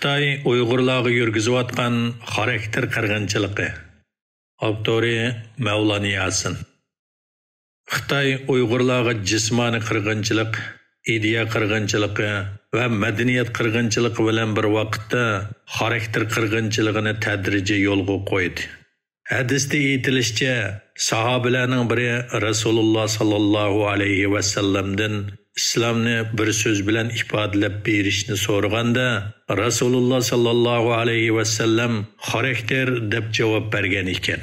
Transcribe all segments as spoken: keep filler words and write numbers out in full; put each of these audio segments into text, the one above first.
خىتاي ئۇيغۇرلارغا يۈرگۈزۈۋاتقان خاراكتېر قىرغىنچىلىقى. ئاپتورى مەۋلان ياسىن. خىتاي ئۇيغۇرلارغا جىسمانىي قىرغىنچىلىق، ئىدىيە قىرغىنچىلىقى ۋە مەدەنىيەت قىرغىنچىلىقى بىلەن بىر ۋاقىتتا خاراكتېر قىرغىنچىلىقىنى تەدرىجىي يولغا قويدى. ھەدىستە ئېيتىلىشىچە، ساھابىلەرنىڭ بىرى رەسۇلۇللا ساللاللاھۇ ئەلەيھى ۋەسەللەمدىن ئىسلامنى بىر سۆز بىلەن ئىپادىلەپ بېرىشنى سورىغاندا، رەسۇلۇللا ساللاللاھۇ ئەلەيھى ۋەسەللەم خاراكتېر دەپ جاۋاب بەرگەن ئىكەن.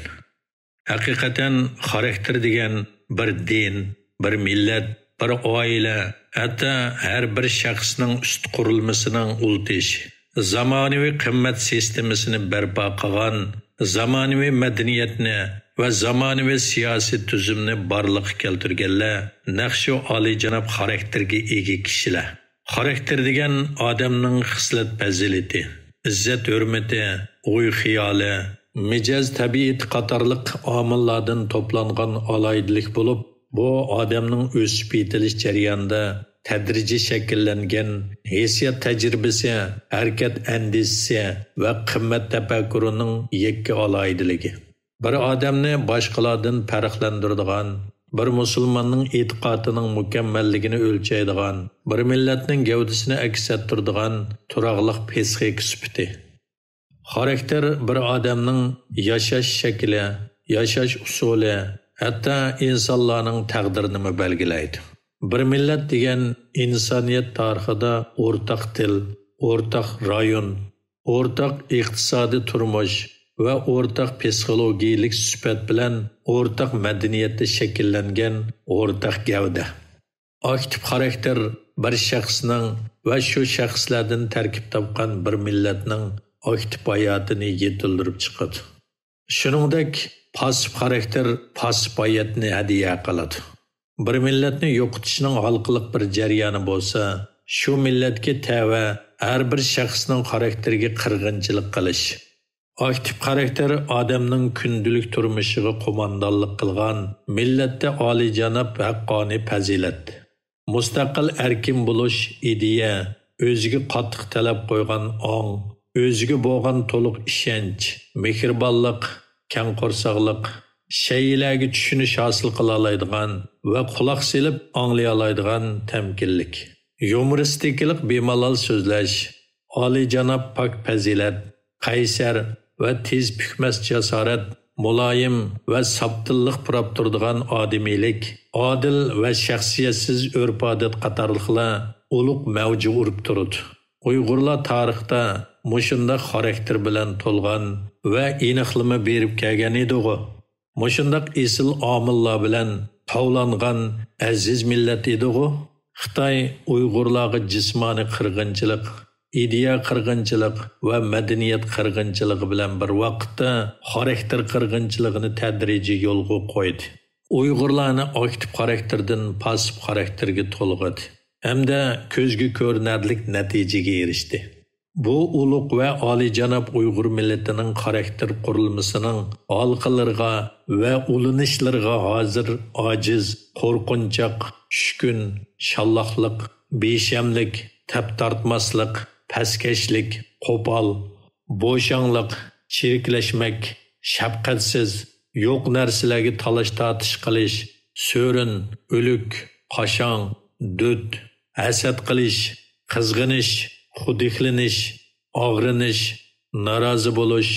ھەقىقەتەن خاراكتېر دېگەن بىر دىن، بىر مىللەت، بىر ئائىلە، ھەتتا ھەر بىر شەخسنىڭ ئۈست قۇرۇلمىسىنىڭ ئۇل تېشى، زامانىۋى قىممەت سىستېمىسىنى بەرپا قىلغان، زامانىۋى مەدەنىيەتنى ۋە زامانىۋى سىياسىي تۈزۈمنى بارلىققا كەلتۈرگەنلەر نەق شۇ ئالىيجاناب خاراكتېرگە ئىگە كىشىلەر. خاراكتېر دېگەن ئادەمنىڭ خىسلەت-پەزىلىتى، ئىززەت-ھۆرمىتى، ئوي-خىيالى، مىجەز-تەبىئىتى قاتارلىق ئامىللاردىن توپلانغان ئالاھىدىلىك بولۇپ، بۇ ئادەمنىڭ ئۆسۈپ يېتىلىش جەريانىدا تەدرىجىي شەكىللەنگەن ھېسسىيات تەجرىبىسى، ھەرىكەت ئەندىزىسى ۋە قىممەت تەپەككۇرىنىڭ يەككە ئالاھىدىلىكى. بىر ئادەمنى باشقىلاردىن پەرقلەندۈرىدىغان، بىر مۇسۇلماننىڭ ئېتىقادىنىڭ مۇكەممەللىكىنى ئۆلچەيدىغان، بىر مىللەتنىڭ گەۋدىسىنى ئەكس ئەتتۈرىدىغان تۇراقلىق پسىخىكا سۈپىتى. خاراكتېر بىر ئادەمنىڭ ياشاش شەكلى، ياشاش ئۇسۇلى، ھەتتا ئىنسانلارنىڭ تەقدىرىنىمۇ بەلگىلەيدۇ. بىر مىللەت دېگەن ئىنسانىيەت تارىخىدا ئورتاق تىل، ئورتاق رايون، ئورتاق ئىقتىسادىي تۇرمۇش ۋە ئورتاق پسىخولوگىيەلىك سۈپەت بىلەن ئورتاق مەدەنىيەتتە شەكىللەنگەن ئورتاق گەۋدە. ئاكتىپ خاراكتېر بىر شەخسنىڭ ۋە شۇ شەخسلەردىن تەركىب تاپقان بىر مىللەتنىڭ ئاكتىپ ھاياتىنى يېتىلدۈرۈپ چىقىدۇ. شۇنىڭدەك پاسسىپ خاراكتېر پاسسىپ ھاياتنى ھەدىيە قىلىدۇ. بىر مىللەتنى يوقىتىشنىڭ ھالقىلىق بىر جەريانى بولسا، شۇ مىللەتكە تەۋە ھەر بىر شەخسنىڭ خاراكتېرىگە قىرغىنچىلىق قىلىش. ئاكتىپ خاراكتېر ئادەمنىڭ كۈندىلىك تۇرمۇشىغا قوماندانلىق قىلغان مىللەتتە ئالىيجاناب ھەققانىي پەزىلەت. مۇستەقىل ئەركىن بولۇش ئىدىيە، ئۆزىگە قاتتىق تەلەپ قويغان ئاڭ، ئۆزىگە بولغان تولۇق ئىشەنچ، مېھرىبانلىق، كەڭ قورساقلىق، شەيئىلەرگە چۈشىنىش ھاسىل قىلالايدىغان ۋە قۇلاق سېلىپ ئاڭلىيالايدىغان تەمكىنلىك، يۇمۇرىستىكىلىق بىمالال سۆزلەش، ئالىيجاناب پاك پەزىلەت، قەيسەر ۋە تېز پۈكمەس جاسارەت، مۇلايىم ۋە ساپتىللىق پۇراپ تۇرىدىغان ئادىمىيلىك، ئادىل ۋە شەخسىيەتسىز ئۆرپ-ئادەت قاتارلىقلار ئۇلۇغ مەۋج ئۇرۇپ تۇرىدۇ. ئۇيغۇرلار تارىختا مۇشۇنداق خاراكتېر بىلەن تولغان ۋە ئېنىقلىما بېرىپ كەلگەن ئىدىغۇ. مۇشۇنداق ئېسىل ئامىللار بىلەن تاۋلانغان ئەزىز مىللەت ئىدىغۇ. خىتاي ئۇيغۇرلارغا جىسمانىي قىرغىنچىلىق، ئىدىيە قىرغىنچىلىق ۋە مەدەنىيەت قىرغىنچىلىقى بىلەن بىر ۋاقىتتا خاراكتېر قىرغىنچىلىقىنى تەدرىجىي يولغا قويدى. ئۇيغۇرلارنى ئاكتىپ خاراكتېردىن پاسسىپ خاراكتېرگە تولغىدى ھەمدە كۆزگە كۆرۈنەرلىك نەتىجىگە ئېرىشتى. بۇ ئۇلۇغ ۋە ئالىيجاناب ئۇيغۇر مىللىتىنىڭ خاراكتېر قۇرۇلمىسىنىڭ ھالقىلىرىغا ۋە ئۇلىنىشلىرىغا ھازىر ئاجىز، قورقۇنچاق، چۈشكۈن، شاللاقلىق، بىشەملىك، تەپ تارتماسلىق، پەسكەشلىك، قوپال، بوشاڭلىق، چىرىكلەشمەك، شەپقەتسىز، يوق نەرسىلەرگە تالاش-تارتىش قىلىش، سۆرۈن، ئۆلۈك، قاشاڭ، دۆت، ھەسەت قىلىش، قىزغىنىش، خۇدىكلىنىش، ئاغرىنىش، نارازى بولۇش،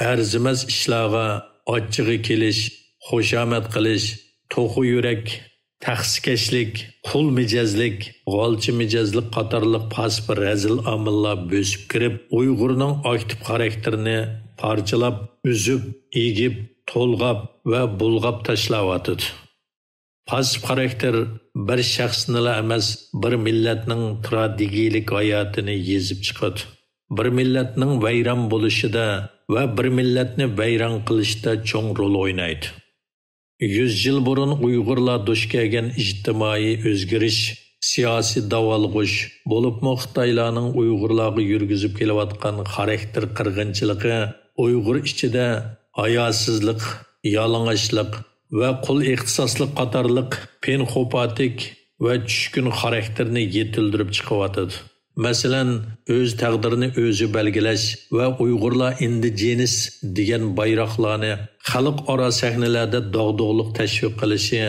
ئەرزىمەس ئىشلارغا ئاچچىقى كېلىش، خۇشامەت قىلىش، توخۇ يۈرەك، تەخسىكەشلىك، قۇل مىجەزلىك، غالچە مىجەزلىك قاتارلىق پاسسىپ رەزىل ئامىللار بۆسۈپ كىرىپ، ئۇيغۇرنىڭ ئاكتىپ خاراكتېرىنى پارچىلاپ، ئۈزۈپ، ئېگىپ، تولغاپ ۋە بۇلغاپ تاشلاۋاتىدۇ. پاسسىپ خاراكتېر بىر شەخسنىلا ئەمەس، بىر مىللەتنىڭ تراگېدىيەلىك ھاياتىنى يېزىپ چىقىدۇ. بىر مىللەتنىڭ ۋەيران بولۇشىدا ۋە بىر مىللەتنى ۋەيران قىلىشتا چوڭ رول ئوينايدۇ. يۈز يىل بۇرۇن ئۇيغۇرلار دۇچ كەلگەن ئىجتىمائىي ئۆزگىرىش، سىياسىي داۋالغۇش، بولۇپمۇ خىتايلارنىڭ ئۇيغۇرلارغا يۈرگۈزۈپ كېلىۋاتقان خاراكتېر قىرغىنچىلىقى ئۇيغۇر ئىچىدە ھاياسىزلىق، يالىڭاچلىق ۋە قۇل ئىختىساسلىق قاتارلىق پىنخوپاتىك ۋە چۈشكۈن خاراكتېرنى يېتىلدۈرۈپ چىقىۋاتىدۇ. مەسىلەن، ئۆز تەقدىرىنى ئۆزى بەلگىلەش ۋە ئۇيغۇرلار ئىندىجېنىس دېگەن بايراقلارنى خەلقئارا سەھنىلەردە داغدۇغىلىق تەشۋىق قىلىشى،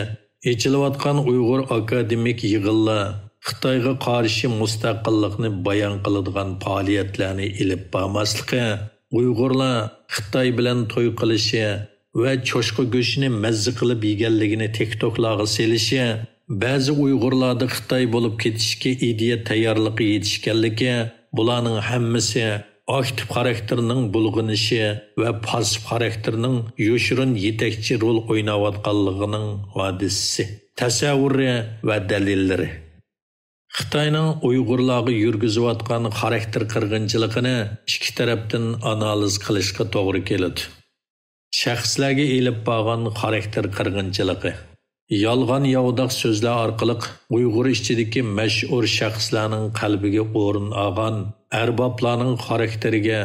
ئېچىلىۋاتقان ئۇيغۇر ئاكادېمىك يىغىنلار، خىتايغا قارشى مۇستەقىللىقنى بايان قىلىدىغان پائالىيەتلەرنى ئېلىپ بارماسلىقى، ئۇيغۇرلار خىتاي بىلەن توي قىلىشى ۋە چوشقا گۆشىنى مەززە قىلىپ يېگەنلىكىنى تىكتوكلارغا سېلىشى، بەزى ئۇيغۇرلاردا خىتاي بولۇپ كېتىشكە ئىدىيە تەييارلىقى يېتىشكەنلىكى، بۇلارنىڭ ھەممىسى ئاكتىپ خاراكتېرنىڭ بۇلغىنىشى ۋە پاسسىپ خاراكتېرنىڭ يوشۇرۇن يېتەكچى رول ئويناۋاتقانلىقىنىڭ ھادىسىسى، تەسەۋۋۇرى ۋە دەلىللىرى. خىتاينىڭ ئۇيغۇرلارغا يۈرگۈزۈۋاتقان خاراكتېر قىرغىنچىلىقىنى ئىككى تەرەپتىن ئانالىز قىلىشقا توغرا كېلىدۇ. شەخسلەرگە ئېلىپ بارغان خاراكتېر قىرغىنچىلىقى. يالغان ياۋىداق سۆزلەر ئارقىلىق ئۇيغۇر ئىچىدىكى مەشھۇر شەخسلەرنىڭ قەلبىگە ئورۇن ئالغان ئەربابلارنىڭ خاراكتېرىگە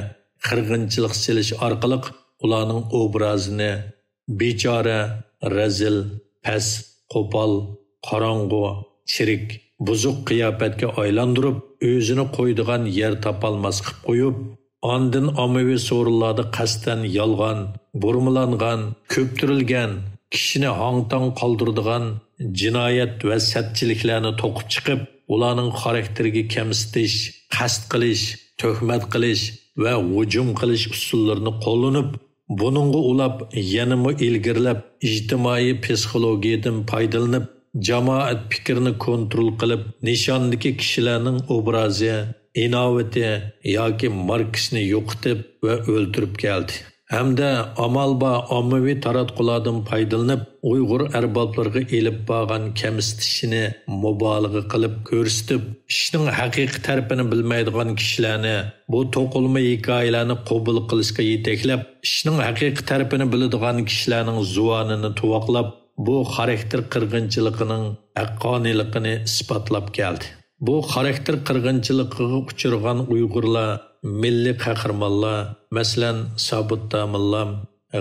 قىرغىنچىلىق سېلىش ئارقىلىق ئۇلارنىڭ ئوبرازىنى بىچارە، رەزىل، پەس، قوپال، قاراڭغۇ، چىرىك، بۇزۇق قىياپەتكە ئايلاندۇرۇپ، ئۆزىنى قويىدىغان يەر تاپالماس قىپ قويۇپ، ئاندىن ئاممىۋى سورۇنلاردا قەستەن يالغان، بۇرمىلانغان، كۆپتۈرۈلگەن، كىشىنى ھاڭ-تاڭ قالدۇرىدىغان جىنايەت ۋە سەتچىلىكلەرنى توقۇپ چىقىپ، ئۇلارنىڭ خاراكتېرىگە كەمسىتىش، قەست قىلىش، تۆھمەت قىلىش ۋە ھۇجۇم قىلىش ئۇسۇللىرىنى قوللىنىپ، بۇنىڭغا ئۇلاپ، يەنىمۇ ئىلگىرىلەپ، ئىجتىمائىي پسىخولوگىيەدىن پايدىلىنىپ، جامائەت پىكرىنى كونترول قىلىپ، نىشاندىكى كىشىلەرنىڭ ئوبرازى، ئىناۋىتى ياكى ماركىسىنى يوقىتىپ ۋە ئۆلتۈرۈپ كەلدى. ھەمدە ئامال بار ئاممىۋى تاراتقۇلاردىن پايدىلىنىپ، ئۇيغۇر ئەربابلىرىغا ئېلىپ بارغان كەمسىتىشىنى مۇبالىغە قىلىپ كۆرسىتىپ، ئىشنىڭ ھەقىقىي تەرىپىنى بىلمەيدىغان كىشىلەرنى بۇ توقۇلما ھېكايىلەرنى قوبۇل قىلىشقا يېتەكلەپ، ئىشنىڭ ھەقىقىي تەرىپىنى بىلىدىغان كىشىلەرنىڭ زۇۋانىنى تۇۋاقلاپ، بۇ خاراكتېر قىرغىنچىلىقىنىڭ ھەققانىيلىقىنى ئىسپاتلاپ كەلدى. بۇ خاراكتېر قىرغىنچىلىقىغا ئۇچرىغان ئۇيغۇرلار مىللىي قەھرىمانلار، مەسىلەن، سابىت داموللام،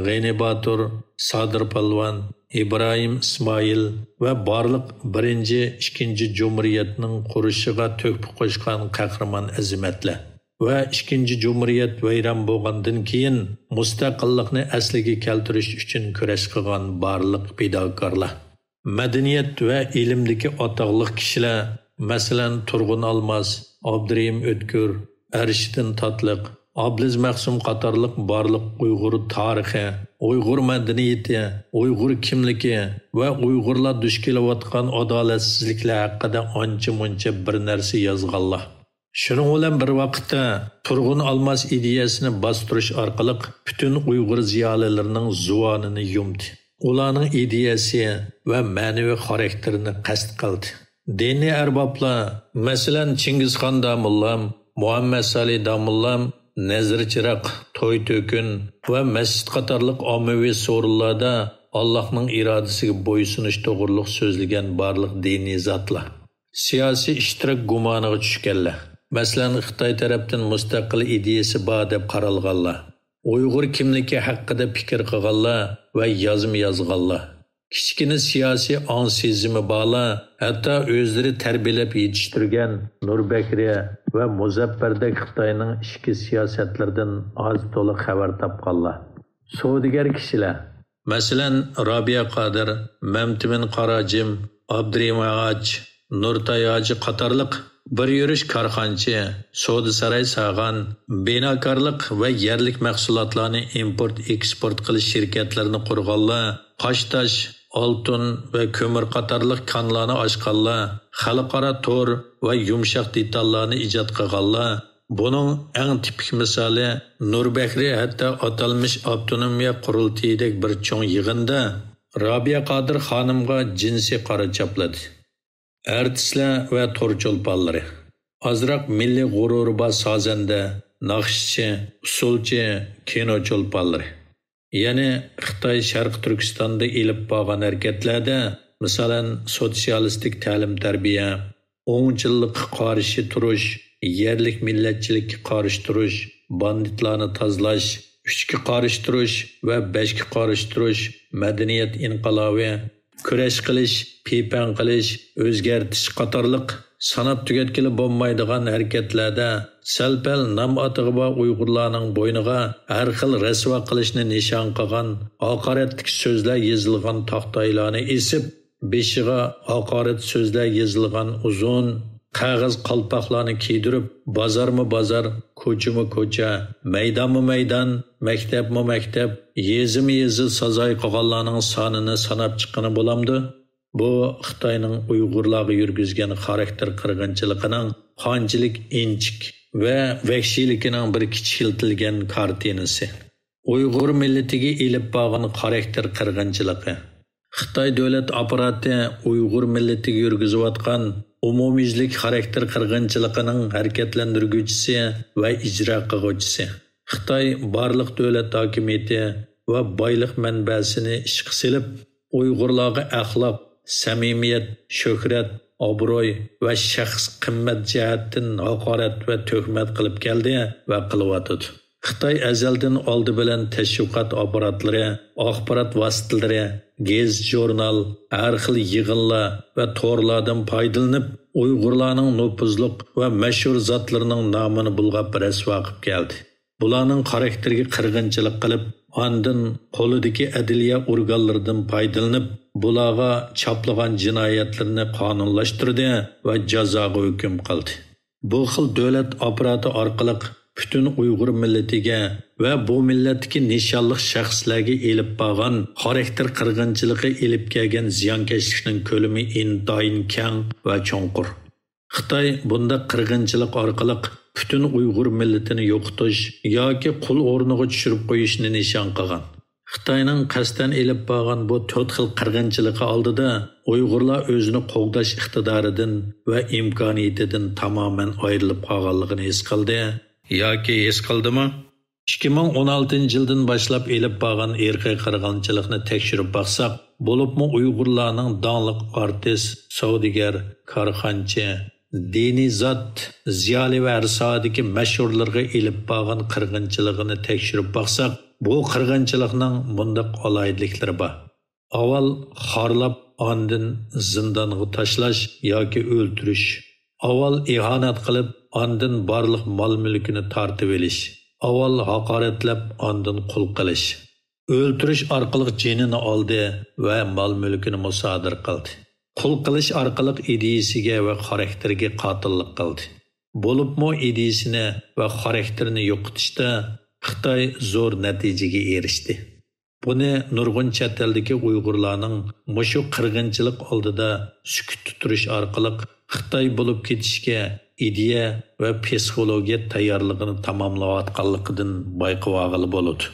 غېنى باتۇر، سادىر پالۋان، ئىبراھىم ئىسمائىل ۋە بارلىق بىرىنچى، ئىككىنچى جۇمھۇرىيەتنىڭ قۇرۇشىغا تۆھپە قوشقان قەھرىمان ئەزىمەتلەر ۋە ئىككىنچى جۇمھۇرىيەت ۋەيران بولغاندىن كېيىن مۇستەقىللىقنى ئەسلىگە كەلتۈرۈش ئۈچۈن كۈرەش قىلغان بارلىق پىداكارلار. مەدەنىيەت ۋە ئىلىمدىكى ئاتاقلىق كىشىلەر، مەسىلەن، تۇرغۇن ئالماس، ئابدۇرېھىم ئۆتكۈر، ئەرشىدىن تاتلىق، ئابلىز مەخسۇم قاتارلىق بارلىق ئۇيغۇر تارىخى، ئۇيغۇر مەدەنىيىتى، ئۇيغۇر كىملىكى ۋە ئۇيغۇرلار دۇچ كېلىۋاتقان ئادالەتسىزلىكلەر ھەققىدە ئانچە-مۇنچە بىر نەرسە يازغانلار. شۇنىڭ بىلەن بىر ۋاقىتتا، تۇرغۇن ئالماس ئىدىيەسىنى باستۇرۇش ئارقىلىق پۈتۈن ئۇيغۇر زىيالىيلىرىنىڭ زۇۋانىنى يۇمدى. ئۇلارنىڭ ئىدىيەسى ۋە مەنىۋى خاراكتېرىنى قەست قىلدى. دىنىي ئەربابلار، مەسىلەن، چىڭگىزخان داموللام، مۇھەممەد سالى داموللام، نەزىر چىراغ، توي تۆكۈن ۋە مەسچىت قاتارلىق ئاممىۋى سورۇنلاردا ئاللاھنىڭ ئىرادىسىگە بويسۇنۇش توغرۇلۇق سۆزلىگەن بارلىق دىنىي زاتلار. سىياسىي ئىشتىراك گۇمانىغا چۈشكەنلەر، مەسىلەن، خىتاي تەرەپتىن مۇستەقىل ئىدىيەسى بار دەپ قارالغانلار، ئۇيغۇر كىملىكى ھەققىدە پىكىر قىلغانلار ۋە يازما يازغانلار، كىچىككىنە سىياسىي ئاڭ سېزىمى بارلار، ھەتتا ئۆزلىرى تەربىيەلەپ يېتىشتۈرگەن نۇربەكرى ۋە مۇزەپپەردەك خىتاينىڭ ئىچكى سىياسەتلىرىدىن ئاز تولا خەۋەر تاپقانلار. سودىگەر كىشىلەر، مەسىلەن، رابىيە قادىر، مەمتىمىن قاراجىم، ئابدۇرېھىم ھاجى، نۇرتاي ھاجى قاتارلىق بىر يۈرۈش كارخانىچى، سودا ساراي سالغان، بىناكارلىق ۋە يەرلىك مەھسۇلاتلارنى ئىمپورت ئېكسپورت قىلىش شىركەتلىرىنى قۇرغانلار، قاشتاش، ئالتۇن ۋە كۆمۈر قاتارلىق كانلارنى ئاچقانلار، خەلقئارا تور ۋە يۇمشاق دېتاللارنى ئىجاد قىلغانلار، بۇنىڭ ئەڭ تىپىك مىسالى، نۇربەكرى ھەتتا ئاتالمىش ئاپتونومىيە قۇرۇلتىيىدەك بىر چوڭ يىغىندا رابىيە قادىر خانىمغا جىنسىي قارا چاپلىدى. ئارتىسلار ۋە تور چولپانلىرى. ئازراق مىللىي غۇرۇرى بار سازەندە، ناخشىچى، ئۇسسۇلچى، كىنو چولپانلىرى. يەنى خىتاي شەرقىي تۈركىستاندا ئېلىپ بارغان ھەرىكەتلەردە، مىسالەن، سوتسىيالىستىك تەلىم-تەربىيە، ئوڭچىللىققا قارشى تۇرۇش، يەرلىك مىللەتچىلىككە قارشى تۇرۇش، باندىتلارنى تازىلاش، ئۈچكە قارشى تۇرۇش ۋە بەشكە قارشى تۇرۇش، مەدەنىيەت ئىنقىلابى، كۈرەش قىلىش، پىپەڭ قىلىش، ئۆزگەرتىش قاتارلىق ساناپ تۈگەتكىلى بولمايدىغان ھەرىكەتلەردە سەل-پەل نام-ئاتىغى بار ئۇيغۇرلارنىڭ بوينىغا ھەر خىل رەسۋا قىلىشنى نىشان قىلغان ھاقارەتلىك سۆزلەر يېزىلغان تاختايلارنى ئېسىپ، بېشىغا ھاقارەت سۆزلەر يېزىلغان ئۇزۇن قەغەز قالپاقلارنى كىيدۈرۈپ، بازارمۇ بازار، كوچىمۇ كوچا، مەيدانمۇ مەيدان، مەكتەپمۇ مەكتەپ، يېزىمۇ يېزا سازايقىغانلارنىڭ سانىنى ساناپ چىققىلى بولامدۇ؟ بۇ خىتاينىڭ ئۇيغۇرلارغا يۈرگۈزگەن خاراكتېر قىرغىنچىلىقىنىڭ قانچىلىك ئىنچىكە ۋە ۋەھشىيلىكىنىڭ بىر كىچىكلىتىلگەن كارتىنىسى. ئۇيغۇر مىللىتىگە ئېلىپ بارغان خاراكتېر قىرغىنچىلىقى. خىتاي دۆلەت ئاپپاراتى ئۇيغۇر مىللىتىگە يۈرگۈزۈۋاتقان ئومۇميۈزلۈك خاراكتېر قىرغىنچىلىقىنىڭ ھەرىكەتلەندۈرگۈچىسى ۋە ئىجرا قىلغۇچىسى. خىتاي بارلىق دۆلەت ھاكىمىيىتى ۋە بايلىق مەنبەسىنى ئىشقا سېلىپ، ئۇيغۇرلارغا ئەخلاق، سەمىمىيەت، شۆھرەت، ئابرۇي ۋە شەخس قىممەت جەھەتتىن ھاقارەت ۋە تۆھمەت قىلىپ كەلدى ۋە قىلىۋاتىدۇ. خىتاي ئەزەلدىن ئالدى بىلەن تەشۋىقات ئاپپاراتلىرى، ئاخبارات ۋاسىتىلىرى، گېزىت-ژۇرنال، ھەر خىل يىغىنلار ۋە تورلاردىن پايدىلىنىپ، ئۇيغۇرلارنىڭ نوپۇزلۇق ۋە مەشھۇر زاتلىرىنىڭ نامىنى بۇلغاپ رەسۋا قىلىپ كەلدى. بۇلارنىڭ خاراكتېرىگە قىرغىنچىلىق قىلىپ، ئاندىن قولىدىكى ئەدلىيە ئورگانلىرىدىن پايدىلىنىپ، بۇلارغا چاپلىغان جىنايەتلىرىنى قانۇنلاشتۇردى ۋە جازاغا ھۆكۈم قىلدى. بۇ خىل دۆلەت ئاپپاراتى ئارقىلىق پۈتۈن ئۇيغۇر مىللىتىگە ۋە بۇ مىللەتتىكى نىشانلىق شەخسلەرگە ئېلىپ بارغان خاراكتېر قىرغىنچىلىقى ئېلىپ كەلگەن زىيانكەشلىكنىڭ كۆلىمى ئىنتايىن كەڭ ۋە چوڭقۇر. خىتاي بۇنداق قىرغىنچىلىق ئارقىلىق پۈتۈن ئۇيغۇر مىللىتىنى يوقىتىش ياكى قۇل ئورنىغا چۈشۈرۈپ قويۇشنى نىشان قىلغان. خىتاينىڭ قەستەن ئېلىپ بارغان بۇ تۆت خىل قىرغىنچىلىقى ئالدىدا ئۇيغۇرلار ئۆزىنى قوغداش ئىقتىدارىدىن ۋە ئىمكانىيىتىدىن تامامەن ئايرىلىپ قالغانلىقىنى ھېس قىلدى ياكى ھېس قىلدىمۇ؟ ئىككى مىڭ ئون ئالتىنچى يىلدىن باشلاپ ئېلىپ بارغان ئىرقىي قىرغىنچىلىقنى تەكشۈرۈپ باقساق، بولۇپمۇ ئۇيغۇرلارنىڭ داڭلىق ئارتىس، سودىگەر، كارخانىچى، دىنىي زات، زىيالىي ۋە ھەر ساھەدىكى مەشھۇرلىرىغا ئېلىپ بارغان قىرغىنچىلىقىنى تەكشۈرۈپ باقساق، بۇ قىرغىنچىلىقنىڭ مۇنداق ئالاھىدىلىكلىرى بار. ئاۋۋال خارلاپ، ئاندىن زىندانغا تاشلاش ياكى ئۆلتۈرۈش. ئاۋۋال ئىھانەت قىلىپ، ئاندىن بارلىق مال-مۈلكىنى تارتىۋېلىش. ئاۋۋال ھاقارەتلەپ، ئاندىن قۇل قىلىش. ئۆلتۈرۈش ئارقىلىق جېنىنى ئالدى ۋە مال-مۈلكىنى مۇسادىرە قىلدى. قۇل قىلىش ئارقىلىق ئىدىيىسىگە ۋە خاراكتېرىگە قاتىللىق قىلدى. بولۇپمۇ ئىدىيىسىنى ۋە خاراكتېرىنى يوقىتىشتا خىتاي زور نەتىجىگە ئېرىشتى. بۇنى نۇرغۇن چەت ئەلدىكى ئۇيغۇرلارنىڭ مۇشۇ قىرغىنچىلىق ئالدىدا سۈكۈتتە تۇرۇش ئارقىلىق خىتاي بولۇپ كېتىشكە ئىدىيە ۋە پسىخولوگىيە تەييارلىقىنى تاماملاۋاتقانلىقىدىن بايقىۋالغىلى بولىدۇ.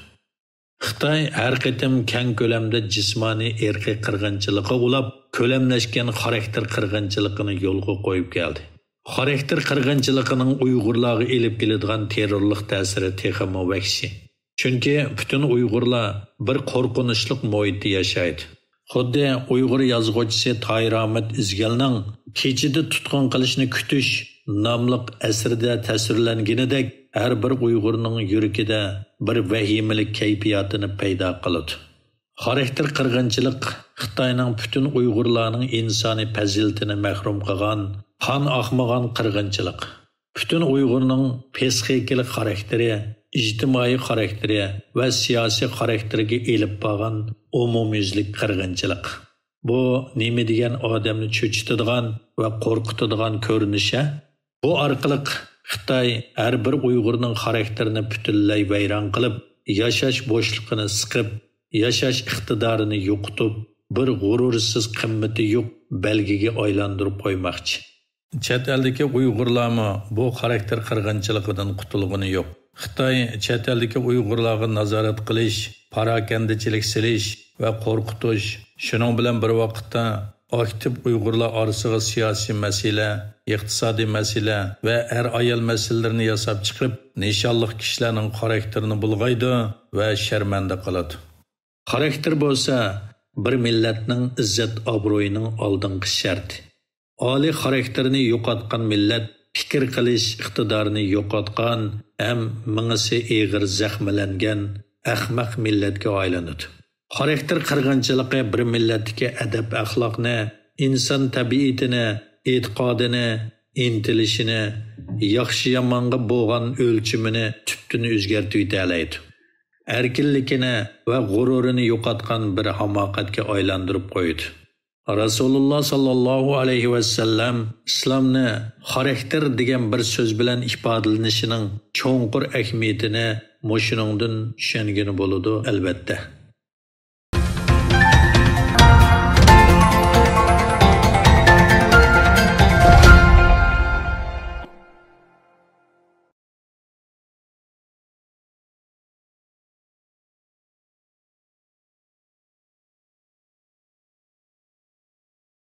خىتاي ھەر قېتىم كەڭ كۆلەمدە جىسمانىي ئىرقىي قىرغىنچىلىققا ئۇلاپ، كۆلەملەشكەن خاراكتېر قىرغىنچىلىقىنى يولغا قويۇپ كەلدى. خاراكتېر قىرغىنچىلىقىنىڭ ئۇيغۇرلارغا ئېلىپ كېلىدىغان تېررورلۇق تەسىرى تېخىمۇ ۋەھشىي. چۈنكى پۈتۈن ئۇيغۇرلار بىر قورقۇنچلۇق مۇھىتتا ياشايدۇ. خۇددى ئۇيغۇر يازغۇچىسى تاھىر ئامىت ئىزگەلنىڭ كېچىدە تۇتقۇن قىلىشنى كۈتۈش ناملىق ئەسىرىدە تەسۋىرلەنگىنىدەك، ھەر بىر ئۇيغۇرنىڭ يۈرىكىدە بىر ۋەھىمىلىك كەيپىياتىنى پەيدا قىلىدۇ. خاراكتېر قىرغىنچىلىق خىتاينىڭ پۈتۈن ئۇيغۇرلارنىڭ ئىنسانىي پەزىلىتىنى مەھرۇم قىلغان، قان ئاقمىغان قىرغىنچىلىق. پۈتۈن ئۇيغۇرنىڭ پسىخىكىلىق خاراكتېرى، ئىجتىمائىي خاراكتېرى ۋە سىياسىي خاراكتېرىگە ئېلىپ بارغان ئومۇميۈزلۈك قىرغىنچىلىق. بۇ نېمە دېگەن ئادەمنى چۆچۈتىدىغان ۋە قورقۇتىدىغان كۆرۈنۈش ھە؟ بۇ ئارقىلىق خىتاي ھەر بىر ئۇيغۇرنىڭ خاراكتېرىنى پۈتۈنلەي ۋەيران قىلىپ، ياشاش بوشلۇقىنى سىقىپ، ياشاش ئىقتىدارىنى يوقىتىپ، بىر غۇرۇرسىز، قىممىتى يوق بەلگىگە ئايلاندۇرۇپ قويماقچى. چەت ئەلدىكى ئۇيغۇرلارمۇ بۇ خاراكتېر قىرغىنچىلىقىدىن قۇتۇلغىنى يوق. خىتاي چەت ئەلدىكى ئۇيغۇرلارغا نازارەت قىلىش، پاراكەندىچىلىك سېلىش ۋە قورقۇتۇش، شۇنىڭ بىلەن بىر ۋاقىتتا ئاكتىپ ئۇيغۇرلار ئارىسىغا سىياسىي مەسىلە، ئىقتىسادىي مەسىلە ۋە ئەر-ئايال مەسىلىلىرىنى ياساپ چىقىپ، نىشانلىق كىشىلەرنىڭ خاراكتېرىنى بۇلغايدۇ ۋە شەرمەندە قىلىدۇ. خاراكتېر بولسا بىر مىللەتنىڭ ئىززەت-ئابرۇيىنىڭ ئالدىنقى شەرتى. ئالىي خاراكتېرنى يوقاتقان مىللەت پىكىر قىلىش ئىقتىدارىنى يوقاتقان ھەم مېڭىسى ئېغىر زەخىملەنگەن ئەخمەق مىللەتكە ئايلىنىدۇ. خاراكتېر قىرغىنچىلىقى بىر مىللەتتىكى ئەدەپ-ئەخلاقنى، ئىنسان تەبىئىتىنى، ئېتىقادىنى، ئىنتىلىشىنى، ياخشى-يامانغا بولغان ئۆلچىمىنى تۈپتىن ئۆزگەرتىۋېتەلەيدۇ. ئەركىنلىكىنى ۋە غۇرۇرىنى يوقاتقان بىر ھاماقەتكە ئايلاندۇرۇپ قويىدۇ. رەسۇلۇللا ساللاللاھۇ ئەلەيھى ۋەسەللەم ئىسلامنى خاراكتېر دېگەن بىر سۆز بىلەن ئىپادىلىنىشىنىڭ چوڭقۇر ئەھمىيىتىنى مۇشۇنىڭدىن چۈشەنگىلى بولىدۇ، ئەلۋەتتە.